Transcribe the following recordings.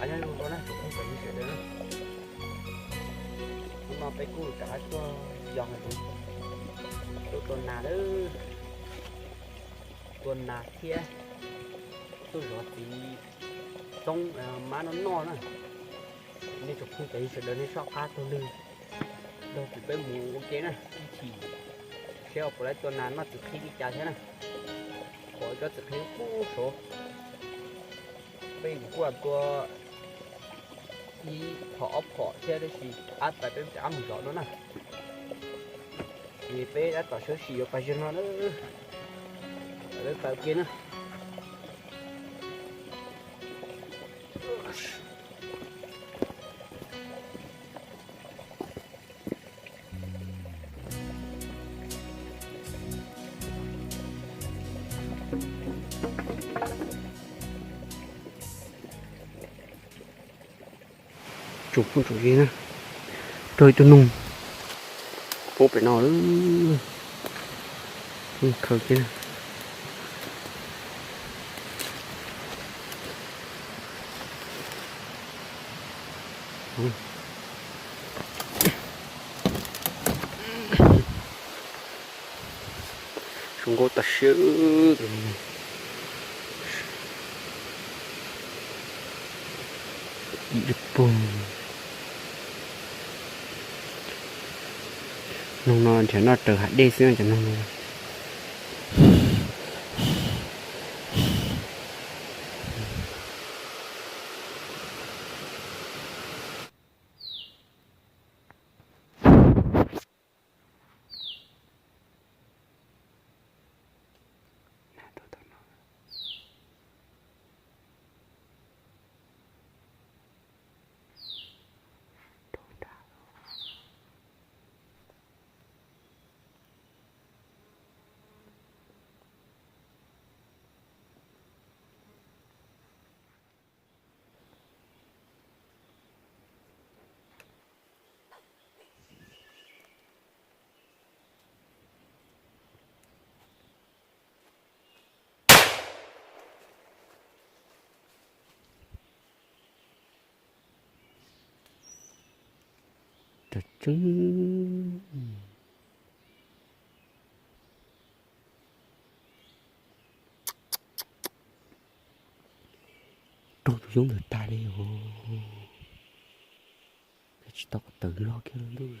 Nyob zoo rau na tsoom phooj ywg sawv daws na, hnub no peb kuj rov qab tuaj yos hais tias tuaj tua nas lawm, tua nas thiab tuaj zov txiv txoob mab noj noj na. Nej tsoom phooj ywg sawv daws nej soj qab taug lw nrog kuv peb mus ua ke na, ib chim seb puas lawv tua nas noj txiv qhib li cas thiab na. Pom cov txiv qhib kub saud, peb kuj tua ib phom ob phom thiab tab sis ab tais peb rov qab mus zov no na. Ces peb tab tom sawv sim yuav pas zog no na, peb pas ua ke na. Tsoom phooj tsoom ywg na, raug ib tug noog poob pem no lawm, khaws kiag. Zoo nkauj tas siab. Ib pug noog no nrhiav noj raws hav dej xwb cov noog no. Tseeb, raug tus yob ntawd tag li os. Tsis tau tawm loj kiag ntuj.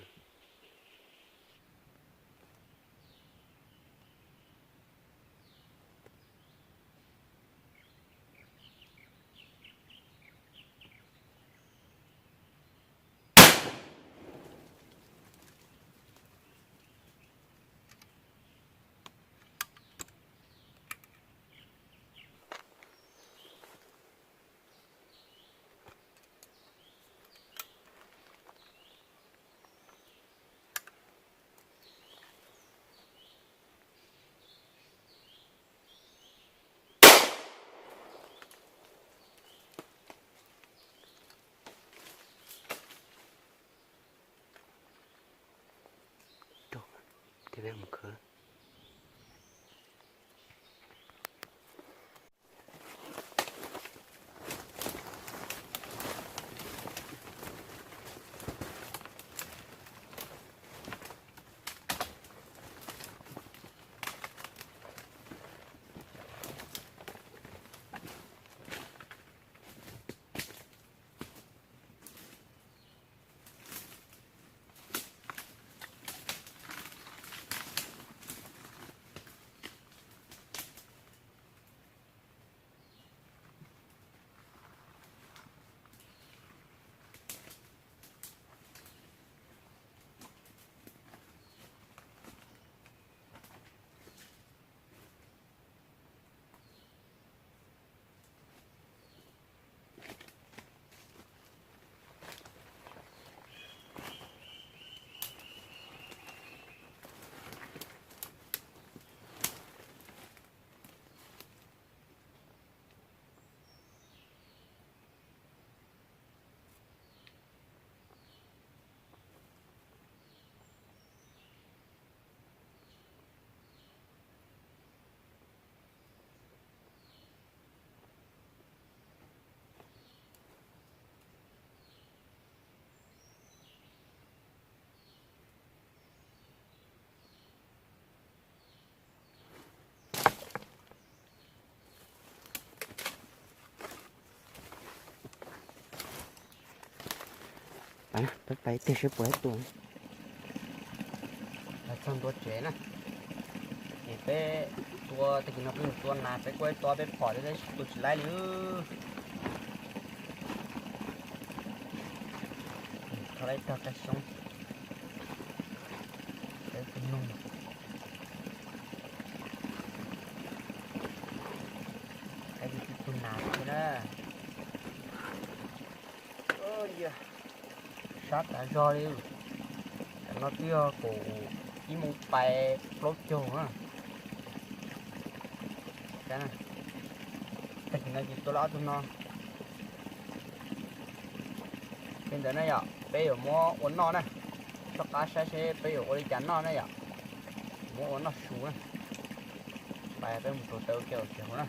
Peb pais ib teg seb puas tua. Txog ntua tsev na, ces peb tua, tag kis no peb mus tua nas, peb kuaj ib tob peb phom thiab, tab sis tua tsis laib li. Tho ib tog rab xyoob, peb tus noog, peb tus nas thiab na. Sab tas zog li. Tam no twb yog kaum ib moos pais plaub caug na. Tag kis no ces tua lawm ob tug no. Li ntawd na yom, peb yuav muab ua noj na. Soj qab saib seb peb yuav ua li cas noj na yom. Muab ua noj su na. Pais peb mus rau tawv ua ke tsev hauv na.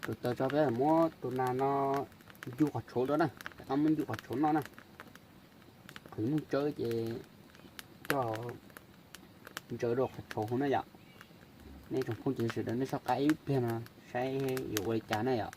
Tus taws tso peb muab tus nas no ncu qhov tshauv rau na, rov qab muab ncu qhov tshauv noj na. Qhov muaj tsawb ces coj ntsaws rau qhov tshauv hauv na yom. Nej tsoom phooj ywg sawv daws nej soj qab ib pliag no saib yuav ua li cas na yom.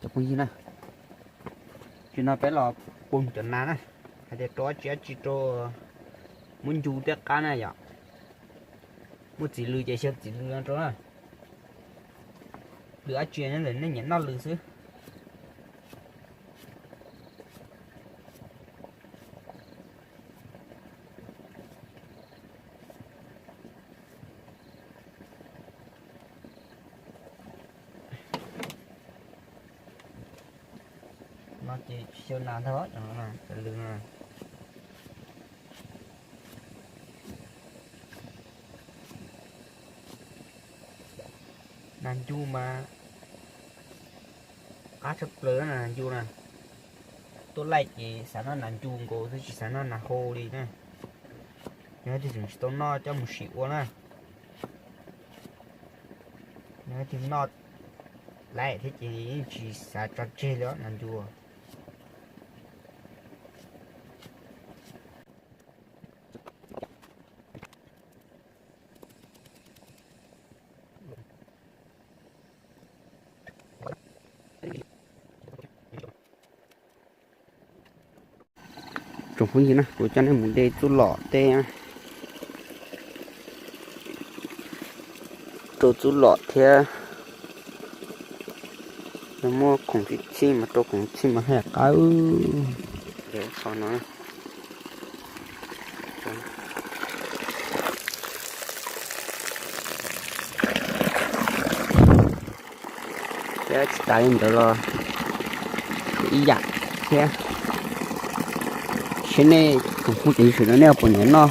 Cov phooj ywg na, tsis no peb los pum cov nas na, hais tias rau dab tsi dab tsi rau, muab ncu tej qab na yom. Muaj txiv lws ces xyaw txiv lws no rau na. Lwm dab tsi nyob ntawm nej nyiam noj lws xwb. No ces tsis xyaw nas ntag, cov lws no. Nas ncu mas qab tshaj plaws na, nas ncu na. Tuaj laij ces xav noj nas ncu nkaus xwb tsis xav noj nas hau li na. Yog leej twg tseem tsis tau noj coj mus sim ua na. Yog leej twg noj laij thiab ces yeej tsis xav tso tseg li os nas ncu. Tsoom phooj ywg na, kuv coj nej mus de txuj lom tej, rau txuj lom thiab. Muaj khoom txhij txhij mas rau khoom txhij mas haj yam qab. Qhov no thiab tsis tas li ntawd los tshuav ib yam thiab. Seb nej tsoom phooj ywg sawv daws nej puas nyiam noj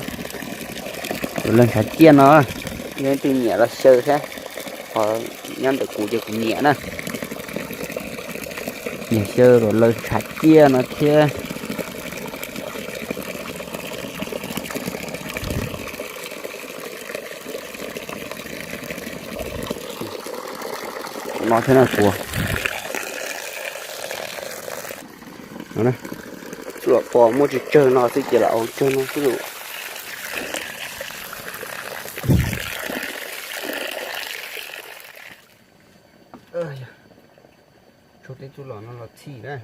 ruam lawg ntshav ciaj no. Yog leej twg nyiam los xyaw thiab, qhov nyob ntawm kuv ces kuv nyiam na. Nyiam xyaw ruam lawg ntshav ciaj no thiab. No thiab na kuv, txuj lom pom muaj tsawg tsawg no xwb ces los ua tsawg no xwb. Tshuav tej txuj lom no los txhij na.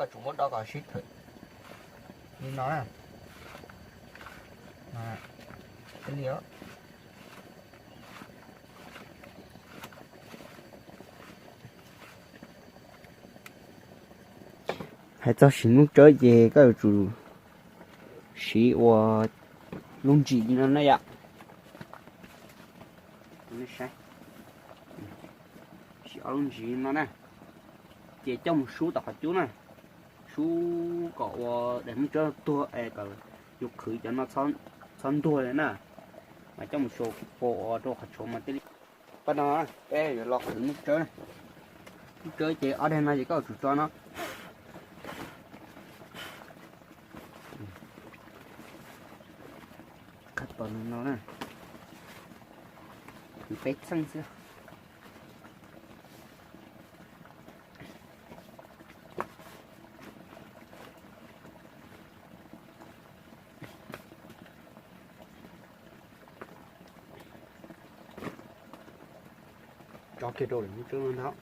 Koj tsum muab do kom sib thawm li no na. Li os. Hais txog siv lub tsawb ces koj yuav tsum siv ua lub ntsis li no na yom. Siv ob lub ntsis no na, ces coj mus sub tom qhov cub na, sub kom ua daim lub tsawb tuag es kom yus qhwv cov no txhob ntuag li na, mas coj mus sau pos ua rau qhov tshuav mas thiaj li. Pab no peb yuav los qhwv lub tsawb, lub tsawb ces ob daim no ces koj yuav tsum tso no. Qhov no na, peb txheej xwb. Tso kiag rau lub tsawb no ntag.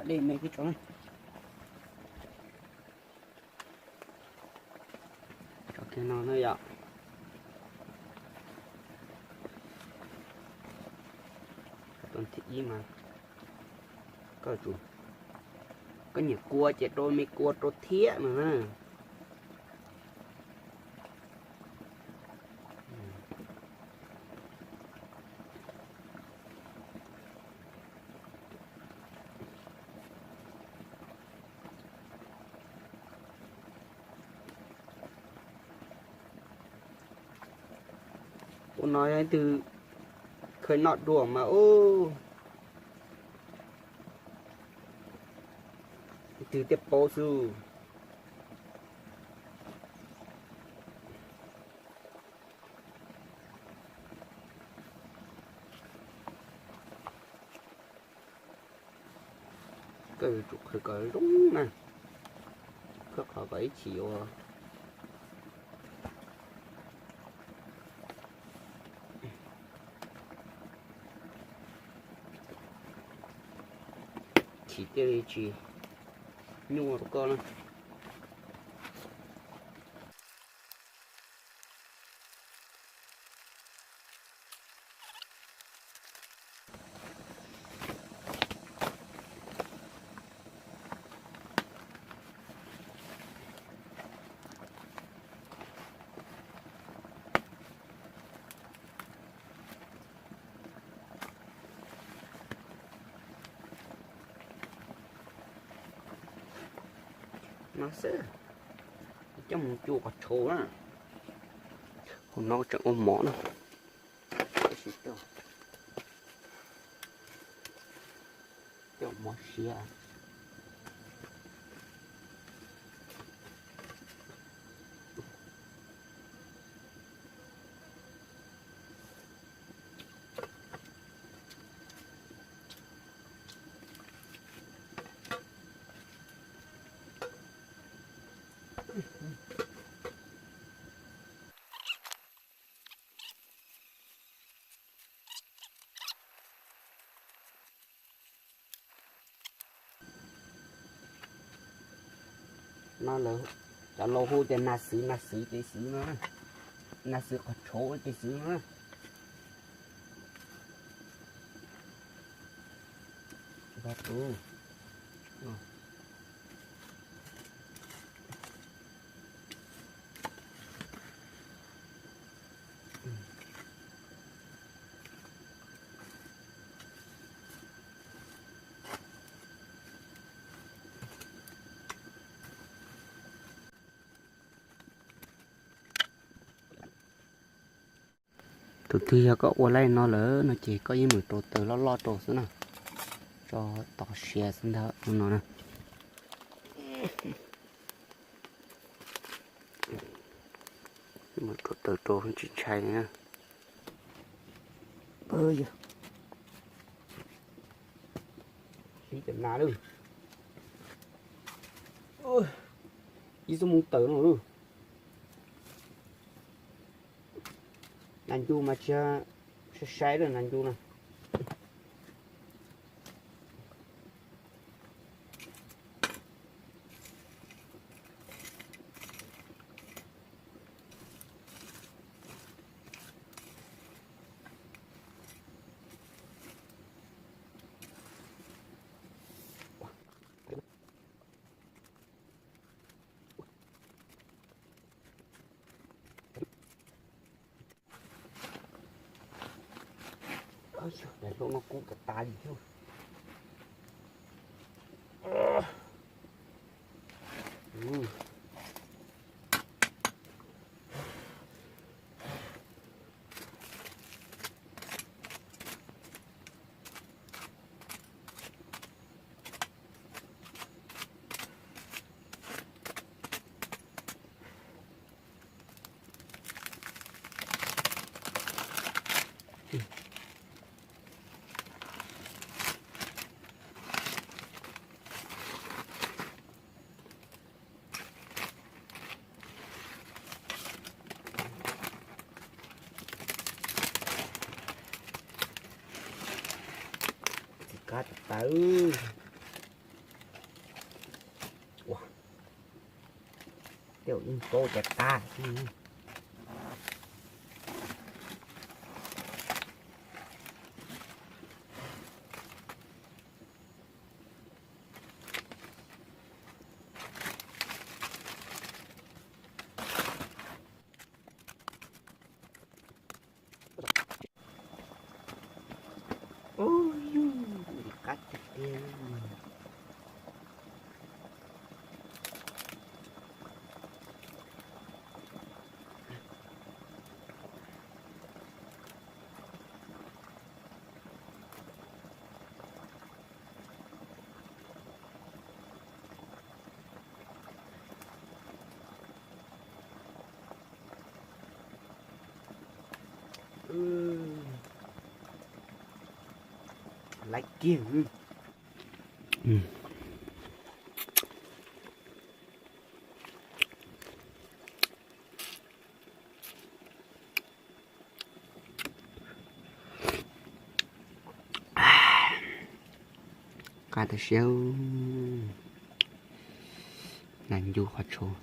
Dej me tib tso. Tso kiag no na yom. Tus thib ib mas koj tsum, koj nyiam kua ces rau me kua rau thiab no na. Ua no yog ib tug khaws noj dua mas ub, ib tug thiaj paub xwb. Koj yuav tsum qhwv kom zoo na, koj qhwv kom ib chim ua chim thiaj li tsis nyuaj rau koj na. No xwb, coj mus cua qhov tshauv na. Hauv no tseem ua mov na. Coj mov siav. No lawv cov laus hu tias nas xwb, nas xwb ces xwb no, nas xwb qhov tshauv ces xwb no. Tus twg yog koj ua laij no lawm no ces koj yeej mus rau taws loj loj rau xwb na, tso tov siav xwb ntag no na. Mus rau taws rau tsis ntshai na. Ib cov nas lawm, ib xuab moos tawm no lawm. Nas ncu mas tsis yog sai sai lawm nas ncu na. Daim hlau no kub tas tas li thiab. Txiv qab tas tas. Ua, tej zaum yeej paub cas tas. Ub, qab tiag tiag. Laib kiag. Qab tas siab. Nas ncu qhov tshauv.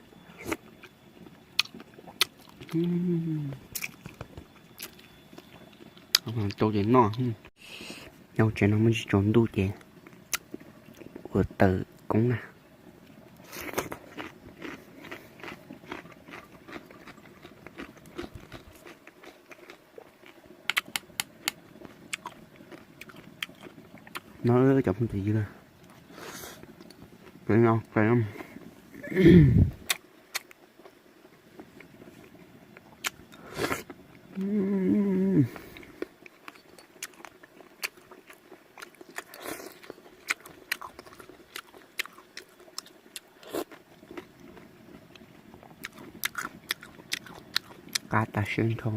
Rau ces noj. Nyob tsev no muaj tsis tsaus ntuj ces ua taws koob na. No cov phooj ywg, qab tas siab nrho.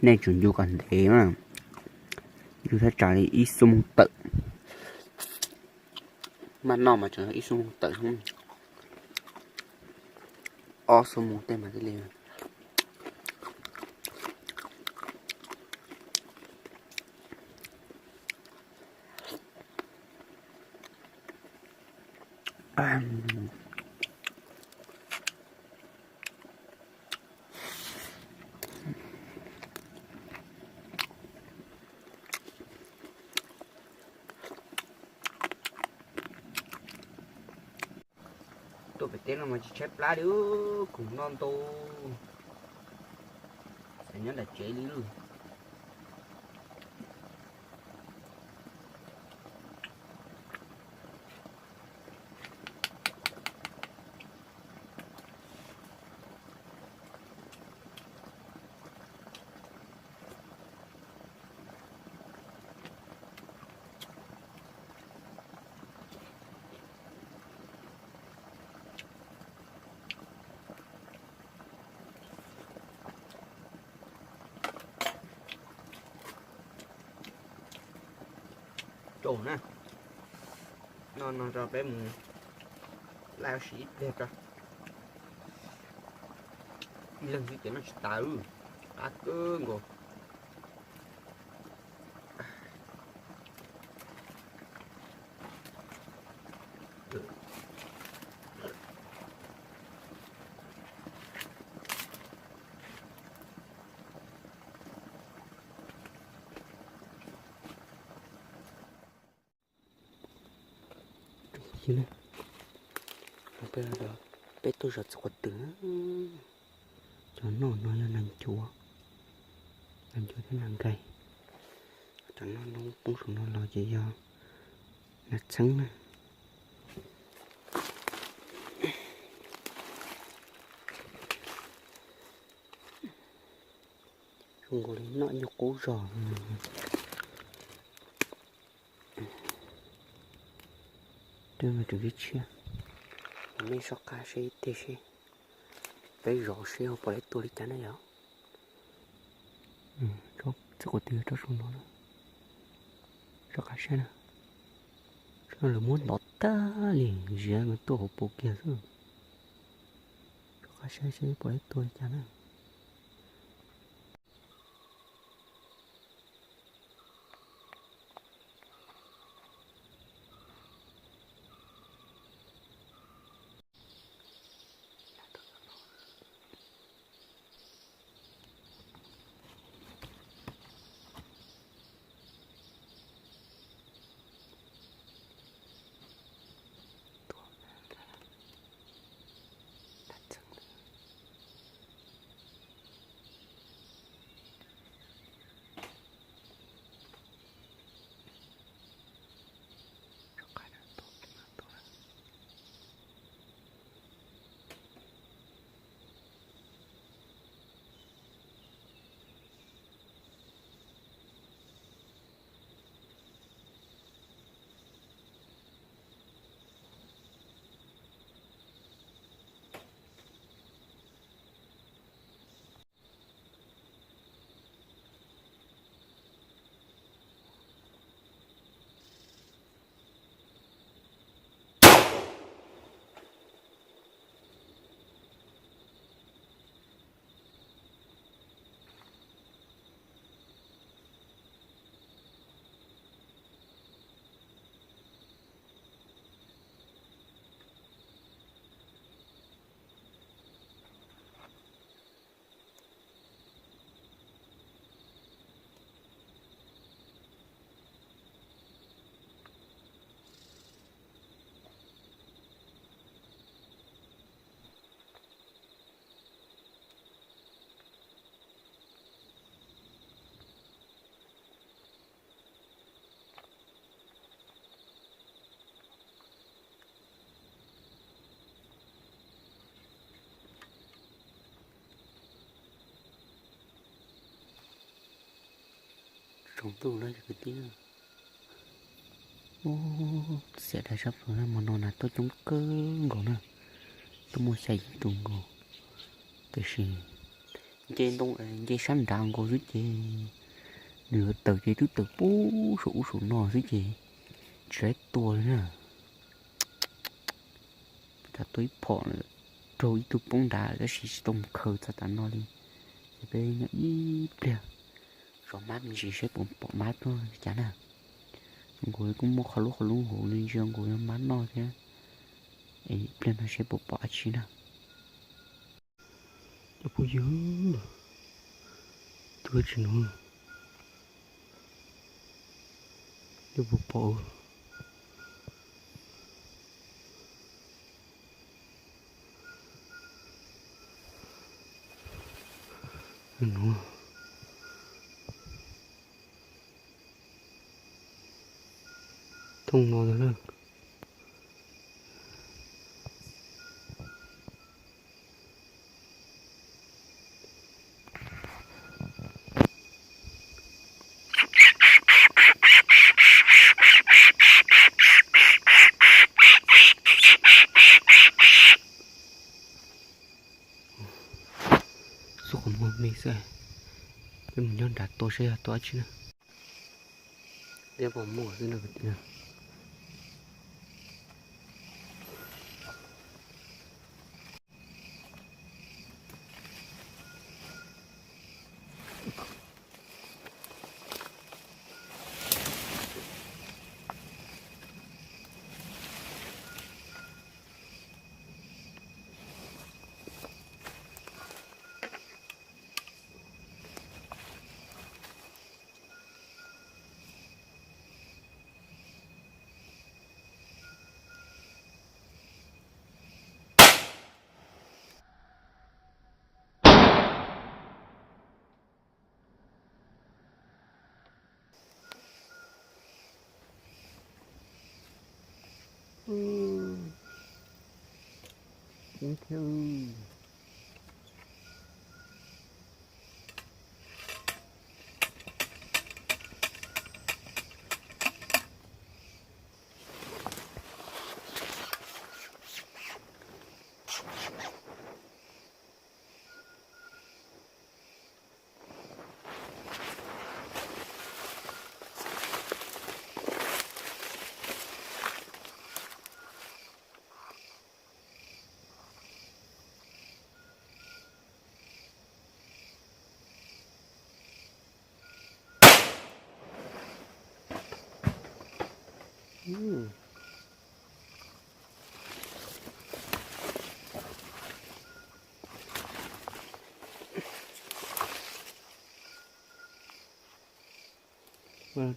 Nej tsum ncu kom ntev na, ncu thaj tsam li ib xuab moos tawm. Maj noj mas tseem ib xuab moos tawm, ob xuab moos tej mas thiaj li. Tuaj pem teb no mas tsis tshaib plab li, khoom noj ntau, xav nyob nram tsev li lawm. Rau na, no no rau peb mus laij ua si ib pliag tso. Ib leeg xwb ces noj tsis tas, qab kawg nkaus. Peb tuaj zov txiv quav twm. Cov noj no yog nas ncuav, nas ncuav thiab nas nkais. Cov noj no poob saum no los ces yog nas txheeb na. Zoo nkaus li noj nyuag qub zog. Tseem tshiab, nej soj qab seb ib teg seb, peb zov seb ho puas tau tua li cas na yom. Txiv quav twm rau saum no, soj qab seb na. Lawv muab ntov tag li, ziav tuaj hauv paus kiag xwb. Soj qab seb seb puas tau tua li cas na. Tsaus ntuj na cov kwv tij. Xiam dab sab plaws na, hmo no nas tuaj coob kawg nkaus na, tuaj muaj xya yim tus nkaus. Tiam sis nce ntoo, nce sab nrad nkaus xwb ces nws yuav tawm ces twb tawm pub saum ub saum no xwb ces tsis laib tua li na. Tsam tua ib phom lawm, raug ib tug poob nrad lawm tab sis tsis tau mus khaws txog tav no li. Ces peb nyob ib pliag, zov mab me ntsis seb puas pom mab tuaj li cas na. Zoo nkaus li kuj muaj qhov lub qhov lub hauv li ntsia nkaus yog mab noj thiab. Es ib pliag no seb puas pom dab tsi na. Cov phooj ywg, tuaj tsis no, nej puas pom? Thooj no ntag na. Xub qhov muag me xwb. Peb mus nyob nrad tua seb yog tua dab tsi na. Liab pos muag xwb no kwv tij.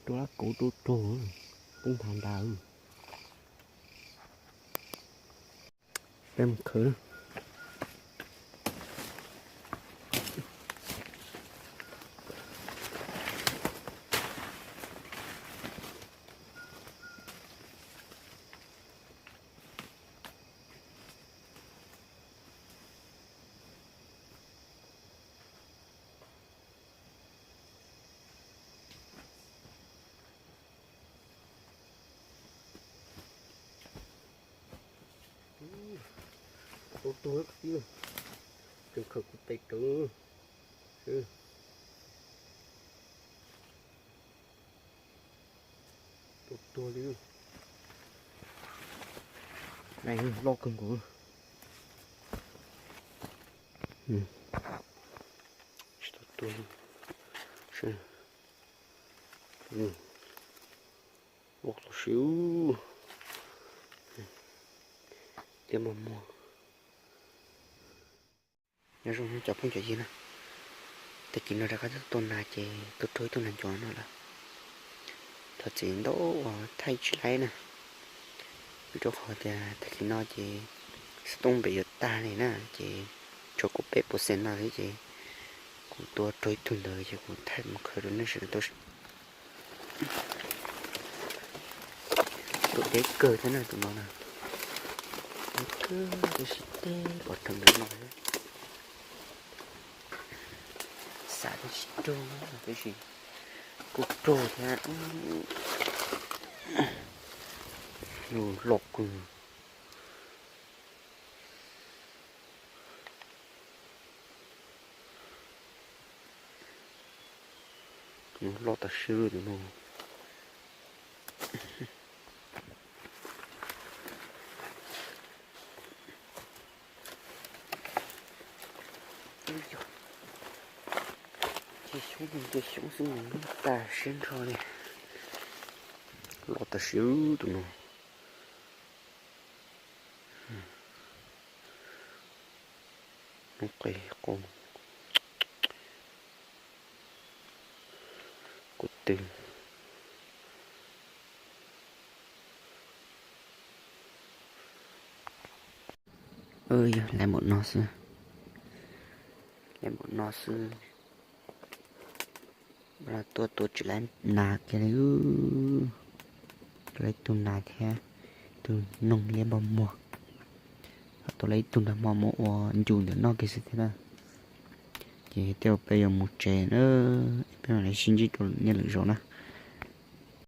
Rau kuv rau rau poob nthav nrad. Peb mus khawb. Tau tuag kwv tij, tseem khaws kuv pem rawv. Tau tuag li. Loj kawg nkaus. Tsis tau tuag li. Loj tam sim. Liab pos muag. Nyob zoo cov phooj cov ywg na, tag kis no rov qab tuaj tua nas ces tuaj raug ib tug nas ncuav no lawm. Thov txim ntau uas thaij tsis laib na, vim rau qhov tias tag kis no ces xov tooj npem yuav tag li na ces tshuav kaum peb percent no xwb ces kuv tua raug ib tug ntawd ces kuv thaij mus khaws rau nej sawv daws tau. Tus deb kawg thiab na tus no na. Deb kawg tab sis teb pom rau ntawm no xwb. Xav tias tsis raug no tab sis kuj raug thiab. Loj kawg. Loj tas siab li tus no. Ces xyoob ces xyoob xwb mas loj tas siab nrho li. Loj tas siab tus no. Hnub qis qus. Kuv twg. Yog laiv npaum no xwb. Laiv npaum no xwb. Tuaj tua tsis laib nas kiag li. Tua laib ib tug nas thiab tus noog liab npog muag. Ho tua laib ib tug nrog hmo mus ua ncu ntawm no kiag xwb thiab na. Ces tej zaum peb yuav mus tsev na, peb mam li sib ntsib rau nej lwm zaus na.